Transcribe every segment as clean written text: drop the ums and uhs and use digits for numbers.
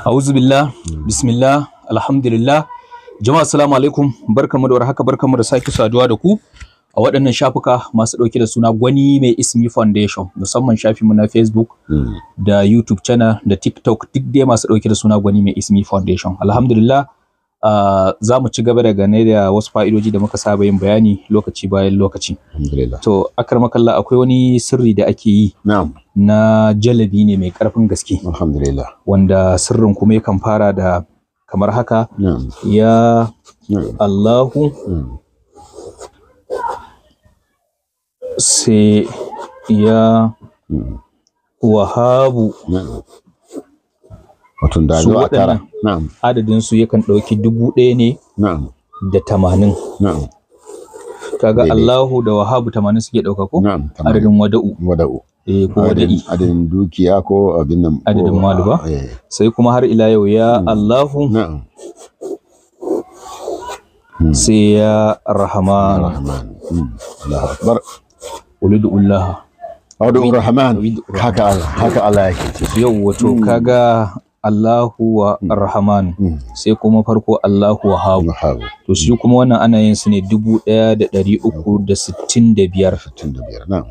A'udhu billah, bismillah, alhamdulillah. Jama'a assalamu alaikum, barkamu da warhaka, barkamu da sake saduwa da ku a waɗannan shafuka masu ɗauke da suna Gwani Mai Ismi Foundation, musamman shafinmu na Facebook da YouTube channel da TikTok, duk dai masu ɗauke da suna Gwani Mai Ismi Foundation. Alhamdulillah, za mu ci gaba da gane da wasu fa'idoji da muka saba yin bayani lokaci bayan lokaci. Alhamdulillah. To, akarmakalla, akwai wani sirri da ake yi Na'am. na jalabi ne mai ƙarfin gaske. Alhamdulillah. Wanda sirrin kuma yakan fara da kamar haka: Na'am. ya Na'am. Allahu, sai ya Wahabu. Na'am. Wato da Su zuwa tara. waɗannan Na'am. adadin su yakan ɗauki 1000 ne Na'am. da 80. Na'am. Kaga Daidai. Allahu da Wahabu 80 suke ɗauka ko? Na'am. Tamam. Adadin wada'u. Wada'u. Eh, ko wada'i. Adadin dukiya ko abin nan. Adadin malu ba? Eh. Sai kuma har ila yau ya Allahu, Na'am. sai ya Rahman. Rahman. Allahu akbar. Ulidullah. Wada'u Rahman. Wada'u. Haka Allah, haka Allah yake ce. Yau wato kaga Allahu wa Rahman, sai kuma farko Allahu Wahabu. Wahabu. To shi kuma wannan ana yin su ne 1365. 65. Na'am.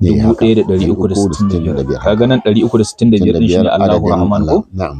1365. Kaga nan 365 din shine Allahu Adadin Rahman ko? Allah. Na'am.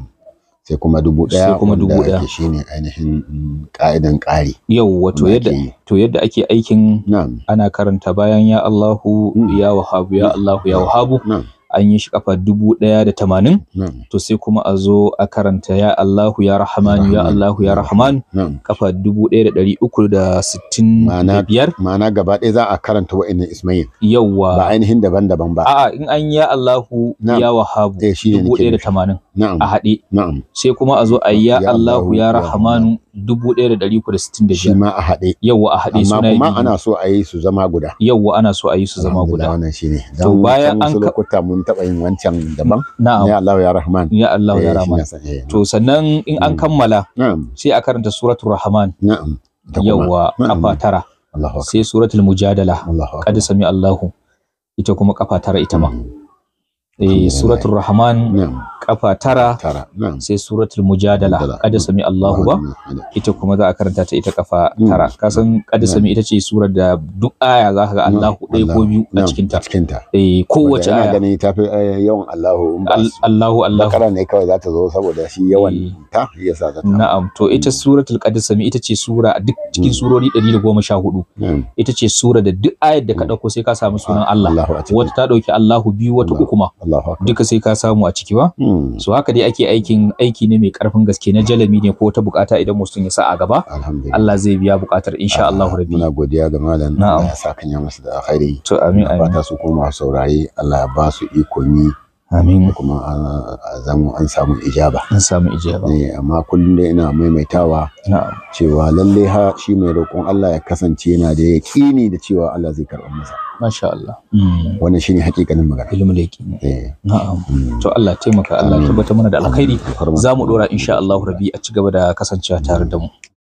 Sai kuma 1000. Sai kuma 1000. Wanda yake shine ainihin ka'idan ƙari. Yau wato Wanda yadda ake yi. To yadda ake aikin, Na'am. ana karanta bayan ya Allahu, ya Wahabu, ya Allahu, ya Wahabu, Na'am. an yi shi kafa 1080. Na'am. To sai kuma a zo a karanta ya Allahu ya Rahman, ya Rahman. Allahu ya Rahman, Na'am. kafa 1365. Ma'ana gaba ɗaya za a karanta wa'annan ismail, ba Yauwa. ainihin daban-daban ba. A'a, in an ya Allahu, Na'am. ya Wahabu, Eh, shi ne nake nufi. 1080 Na'am. a haɗe, Na'am. sai kuma a zo a yi ya Ya Allahu Allahu, ya ya Rahmanu 1365. Shi ma a haɗe. Yauwa, a haɗe Amma suna kuma biyu. ana so a yi su zama guda. Yauwa, ana so a yi su zama Alhamdulillah, guda. wannan shine. To, Dan bayan can an wasu lokuta mun taɓa yin wancan daban. Na'am. Ya Allahu ya Rahman. Ya Allahu ya Eh, shi Rahman. na san, eh, To sannan in an kammala, Na'am. sai a karanta suratul Rahman. Na'am. Ita kuma. Yauwa, Na'am. kafa 9. Allahu akbar. Sai suratul Mujadala, Allahu akbar. qad sami Allahu, ita kuma kafa 9 ita ma. Eh, Alhamdulillah. suratul Rahman Na'am. kafa 9. 9. Na'am. Sai suratul Mujadala, Mujadala. qad sami Allahu ba, ita kuma za a karanta ta ita kafa 9. Ka san qad sami ita ce surar da duk aya za ka ga Allahu ɗaya ko biyu a cikin ta. A cikin ta. Eh, kowace Wanda ina aya. ganin ta fi yawan Allahu in ba Allahu Allahu. Bakara ne kawai za ta zo saboda shi yawan Eh. ta yasa za ta. Na'am, to ita suratul qad sami ita ce sura a duk cikin surori 114, Na'am. ita ce sura da duk ayar da ka dauko sai ka samu sunan Allah. Allahu a ciki. Wata ta dauki Allahu biyu, wata Allah. uku ma. Allahu akbar. Duka sai ka samu a ciki ba. So haka dai ake aikin, aiki ne mai karfin gaske na jalami ne ko wata bukata idan mutum ya sa a gaba, Alhamdulillah. Allah zai biya bukatar insha Allah rabbi. Muna godiya ga malam. Na'am. Allah ya sa kan ya masa da alkhairi. To amin, Muna amin. fata su kuma masu saurare Allah ya ba su ikon yi Amin. kuma a zamo an samu ijaba. An samu ijaba. Eh, amma kullum dai ina maimaitawa Na'am. cewa lalle ha shi mai roƙon Allah ya kasance yana da yaƙini da cewa Allah zai karɓar masa. Masha Allah. Wannan shine hakikanin magana. Ilmul yaqin. Eh. Na'am. To Allah taimaka, Allah Amin. tabbatar mana da alkhairi. Alfarma. Za mu dora insha Allah rabbi, a ci gaba da kasancewa tare da mu.